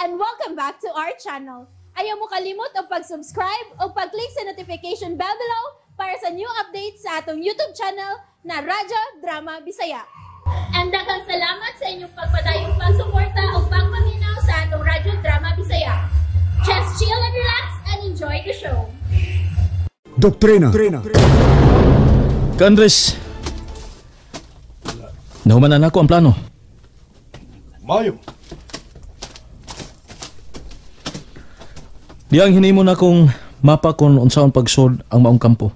And welcome back to our channel. Ayaw mo kalimot og pag-subscribe o pag-click sa notification bell below para sa new updates sa atong YouTube channel na Radyo Drama Bisaya. And daghang salamat sa inyong pagpadayong pagsuporta o pagpaminaw sa atong Radyo Drama Bisaya. Just chill and relax and enjoy the show. Doktrina. Ka Andres, nahuman na nako ang plano. Mayo. Diyang hinimo na kong mapa kung unsaon pagsod ang maong kampo.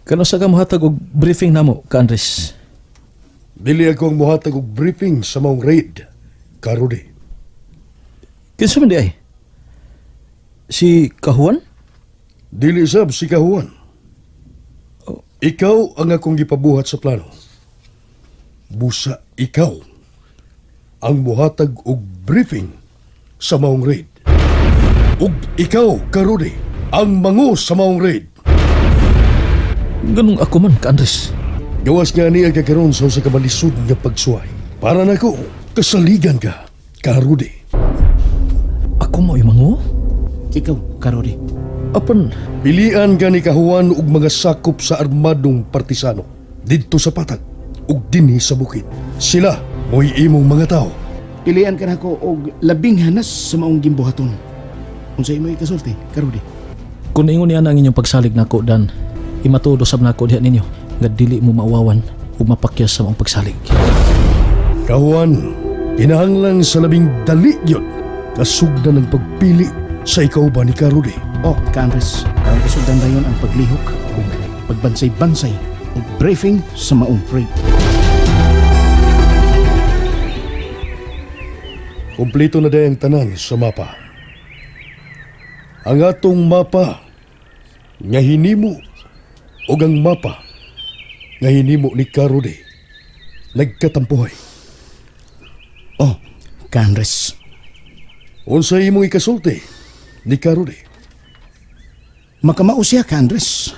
Kano sa ka mohatag og briefing namo, ka Andres? Dili ako ang mohatag og briefing sa maong raid. Karudi. Kinsa man di ay? Si Kahuan? Dili sab si Kahuan. Ikaw ang akong gipabuhat sa plano. Busa ikaw ang mohatag og briefing sa maong raid. Ug ikaw, Karudi, ang mango sa maong raid. Ganong ako man, ka Andres. Gawas nga niya kakaroon sa usa ka malisod nga pagsuway. Para nako, kasaligan ka, Karudi. Ako mo mango? Ikaw, Karudi. Apan, pilian ka ni Kahuan og mga sakop sa armadong partisano didto sa patag ug dinhi sa bukid. Sila mo'y imong mga tao. Pilian ka nako og labing hanas sa maong gimbuhaton. Unsa imo ikasulti, Karudi? Kung ingon niya ang inyong pagsalig nako dan, imatuod usab nako diha ninyo nga dili mo mauwawan ug mapakyas sa maong pagsalig. Kahuan, kinahanglan sa labing dali gyud kasugdan ang pagpili sa ikaw ba ni Karudi? Oh, ka Andres, ang kasugdan dayon ang paglihok ug pagbansay-bansay ug briefing sa maong raid. Kompleto na dayang tanan sa mapa. Ang atong mapa nga hinimo ug ang mapa nga hinimo ni Karudi nagkatampuhay. Oh, ka Andres. Unsa imong ikasulti ni Karudi? Makamao siya, ka Andres.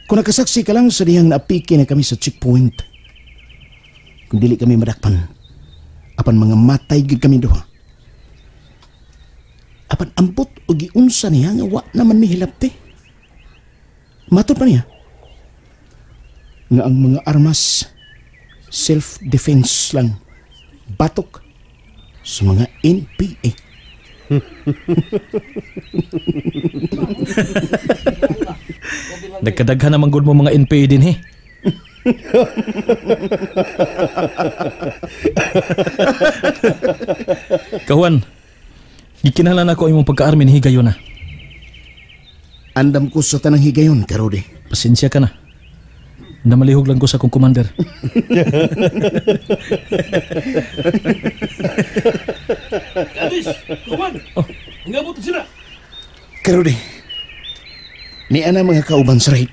Kung nakasaksi ka lang sa dihang naapiki na kami sa checkpoint. Kung dili kami madakpan, apan mga matay gid kami duha. Apan ambot o giunsa niya nga wa naman mihilapte. Matod pa niya nga ang mga armas self-defense lang, batok sa mga NPA. Nagkadaghan naman gud mo mga NPA din he. Kahuan, gikinahanglan ako imong pagkaarmi ni higayon na. Andam ko sa tanang higayon, Karudi. Pasensya ka na. Namalihog lang ko sa akong commander. Andres, Kahuan! Oh, ingabot sila! Karudi, ni ana mga kauban sa raid.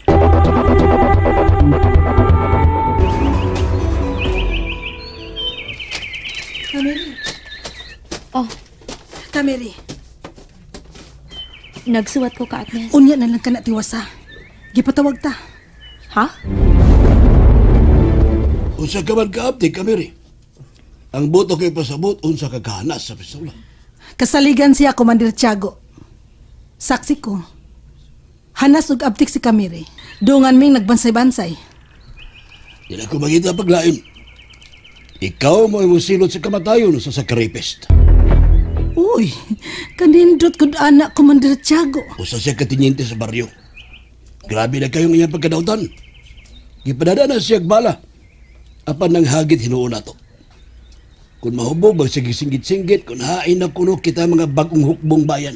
Kameri. Oh. Kameri. Nagsuwat ko ka, Agnes. Unya na lang ka na tiwasa. Gipatawag ta. Ha? Unsa ka man kaabti, Kameri. Ang boto kay pasabot, unsa ka kahanas sa pistola. Kasaligan siya, Commander Tiago. Saksi ko. Hanas ug abtik si Kameri. Dungan ming nagbansay-bansay. Di na ko makita paglain. Ikaw mo imusilot sa kamatayon sa sakripist. Uy, kanindot kod anak, Commander Tiago. Usa siya katinyente sa baryo. Grabe na kayong iyang pagkadautan. Gipadada na siya bala. Apan nang hagit hinuon na to. Kung mahubog, magsigisingit-singgit, kung hain na kuno kita mga bagong hukbong bayan.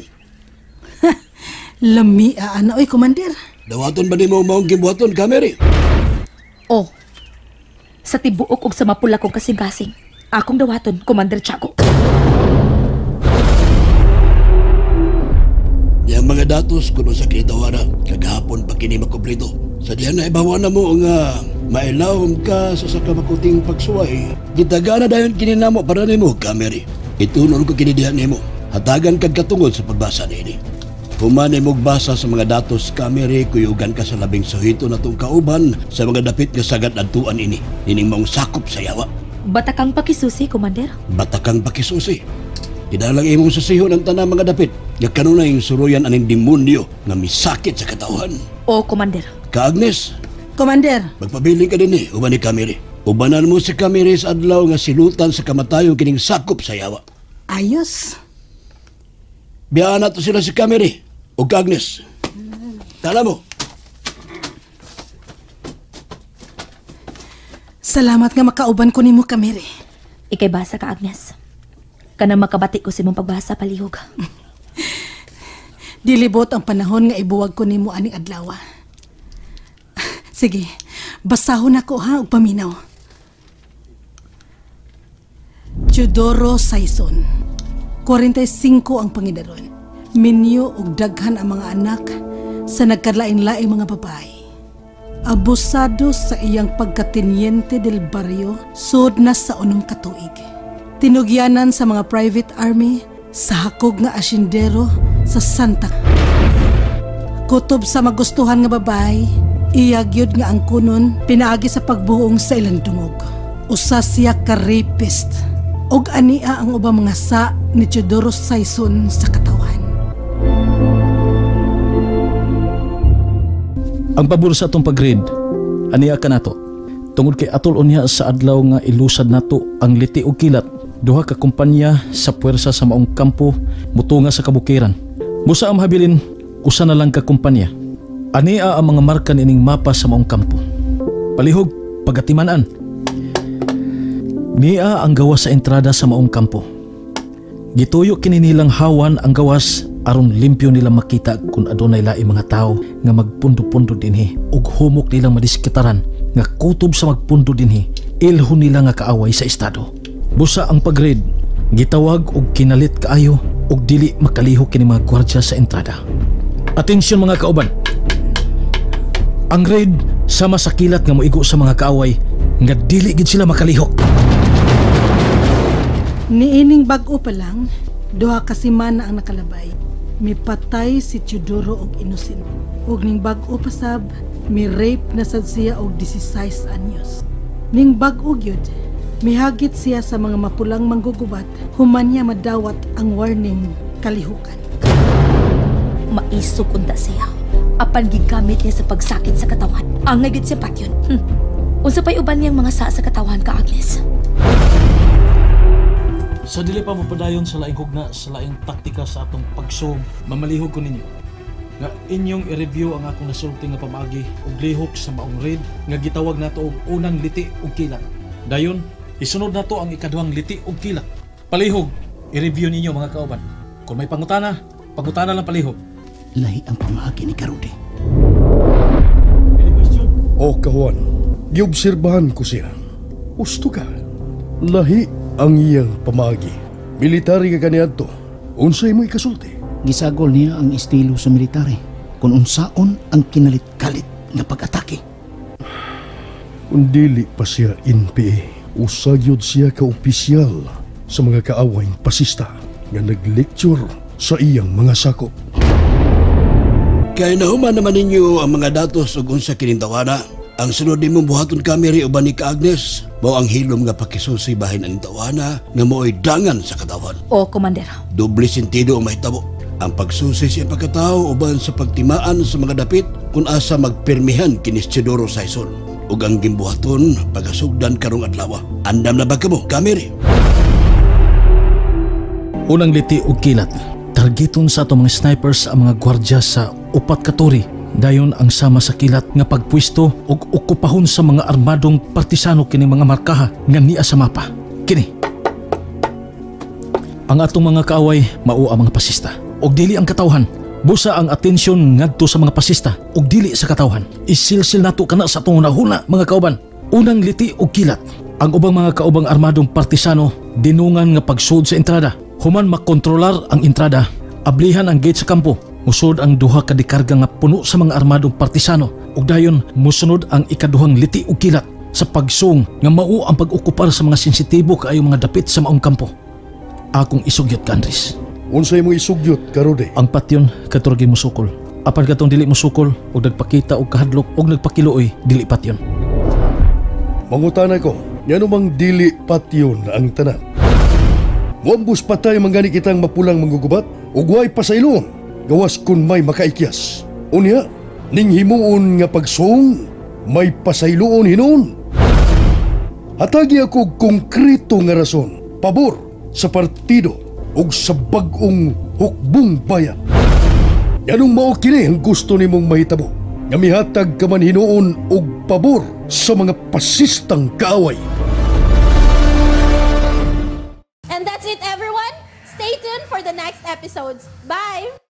Lami, ana, oy, Commander. Dawaton ba ni mo maong gibuhaton, Kameri? Oh, sa tibuok og sa mapula kong kasing-kasing, akong dawaton, Commander Tiago. Yang mga datos kuno sa kinitawana, kagahapon pa kini makumpleto. Sa diyan na ibawa na mo nga mailawom ka sa sakamakuting pagsuway. Gitagana dayon kini namo para nimo, Kameri. Itunon ko kini diha nimo. Hatagan kag katungod sa pagbasa niini. Human imong basa sa mga datos, Kameri, kuyugan ka sa labing suhito na tong kauban sa mga dapit nga sagat adtuan ini. Nining maong sakop sa yawa. Batakang pakisusi, Commander. Batakang pakisusi. Idalang imong susihon ang tanang mga dapit nga kanunay suruyan aning demonyo nga misakit sa katawhan. O, Commander. Ka Agnes. Commander. Magpabiling ka din uban ni Kamiri. Ubanan mo si Kamiri sa adlaw nga silutan sa kamatayon kining sakop sa yawa. Ayos. Biyaan na to sila si Kamiri o ka Agnes. Tala mo. Salamat nga makauban ko nimo, Kamiri. Ikay basa ka, Agnes. Kanang makabati ko sa imong pagbasa, palihog. Dilibot ang panahon nga ibuwag ko nimo aning adlaw. Sige, basahon ako ha og paminaw. Teodoro Sayson, 45 ang pangidaron. Minyo og daghan ang mga anak sa nagkalain-laing mga babae. Abusado sa iyang pagkatinyente del barrio, sud na sa unong katuig. Tinugyanan sa mga private army sa hakog nga asyendero sa Santa. Kutob sa magustuhan nga babae, iyagyod nga ang kunon pinaagi sa pagbuong sa ilang dungog. Usa siya ka rapist og ania ang ubang mga sa ni Teodoro Sayson sa katawan. Ang pabor sa atong pag-read, ania ka nato. Tungod kay atol unya sa adlaw nga ilusad nato ang liti og kilat, duha ka kumpanya sa puwersa sa maong kampo mutunga sa kabukiran. Busa ang habilin, usa na lang ka kumpanya. Ania ang mga marka nining mapa sa maong kampo. Palihog, pagatimanan. Nia ang gawas sa entrada sa maong kampo. Gituyo kini nilang hawan ang gawas aron limpyo nila makita kung adunay laing mga tao nga magpundo-pundo dinhi ug humok nilang madiskitaran nga kutob sa magpundo dinhi ilho nila nga kaaway sa estado. Busa ang pag-raid, gitawag og kinalit kaayo ug dili makalihok kini mga gwardiya sa entrada. Atensyon mga kauban. Ang raid sama sa kilat nga moigo sa mga kaaway nga dili gid sila makalihok. Niining bag-o pa lang, duha ka semana ang nakalabay. Mipatay si Teodoro og Innocent. Ug ning bag-o pa sab, mi-rape na sad siya og 16 anyos. Ning bag-o gyud, mihagit siya sa mga mapulang manggugubat, human niya madawat ang warning kalihukan. Maisog unta siya. Apan gigamit niya sa pagsakit sa katawan. Angay gyud siya patyon. Unsa pa'y uban niyang mga sa katawan ka, Agnes? Sa dili pa mapadayon sa laing hugna sa laing taktika sa atong pagsuom, mamalihog ko ninyo nga inyong i-review ang akong nasulti nga pamaagi og lihok sa maong raid nga gitawag nato og unang liti og kilat. Dayon, isunod nato ang ikaduhang liti og kilat. Palihog, i-review ninyo mga kauban. Kung may pangutana, pangutana lang palihog. Lahi ang pamaagi ni Karudi. Any question? O kawan, giobserbahan ko siya. Gusto ka. Lahi ang iyang pamaagi. Military ka kaniadto. Unsay mo ikasulti? Gisagol niya ang estilo sa military kung unsaon ang kinalit-kalit nga pag-atake. Kung dili pa siya NPA, usagyod siya ka opisyal sa mga kaaway pasista nga nag-lecture sa iyang mga sakop. Kaya nahuman naman ninyo ang mga datos ug unsa kining tawana. Ang sunod nimong buhaton Kamiri uban ni ka Agnes, mao ang hilom nga pakisusi bahin ang tawana nga mao'y dangan sa katawan. O, Commander. Doble sentido ang mahitabo. Ang pagsusi sa pagkatao uban sa pagtimaan sa mga dapit kung asa magpirmihan kini Teodoro Sayson. Ug ang gimbuhaton pagasugdan karong adlaw. Andam na ba kamo, Kamiri? Unang liti og kilat. Targeton sa atong mga snipers ang mga gwardiya sa upat ka turi. Dayon ang sama sa kilat nga pagpwesto og okupahon sa mga armadong partisano kini mga markaha nga niya sa mapa. Kini. Ang atong mga kaaway mao ang mga pasista og dili ang katawhan. Busa ang atensyon ngadto sa mga pasista og dili sa katawhan. Isilsil nato kana sa atong hunahuna mga kauban. Unang liti og kilat. Ang ubang mga kaubang armadong partisano dinungan nga pagsud sa entrada. Human makontrolar ang entrada, ablihan ang gate sa kampo. Musod ang duha ka dikarga nga puno sa mga armadong partisano ug dayon musunod ang ikaduhang liti og kilat sa pagsung nga mao ang pag-okupar sa mga sensitibo kaayo mga dapit sa maong kampo. Akong isugyot ka, Andres. Unsay mo isugyot, Karode? Ang patyon katurgi musukol. Apan katong dili musukol og nagpakita og kahadlok og nagpakiluoy dili patyon. Mangutana ko, Ngano mang dili patyon ang tanan? Muambos patay man gani kitang mapulang manggugubat ug way pasaylon gawas kun may makaikyas. Unya, ning himuon nga pagsuong may pasayloon hinuon. Hatagi ako og konkreto nga rason pabor sa partido ug sa bag-ong Hukbong Bayan. Nganong mao kini ang gusto nimong mahitabo? Nga mihatag ka man hinuon og pabor sa mga pasistang kaaway. And that's it, everyone. Stay tuned for the next episodes. Bye!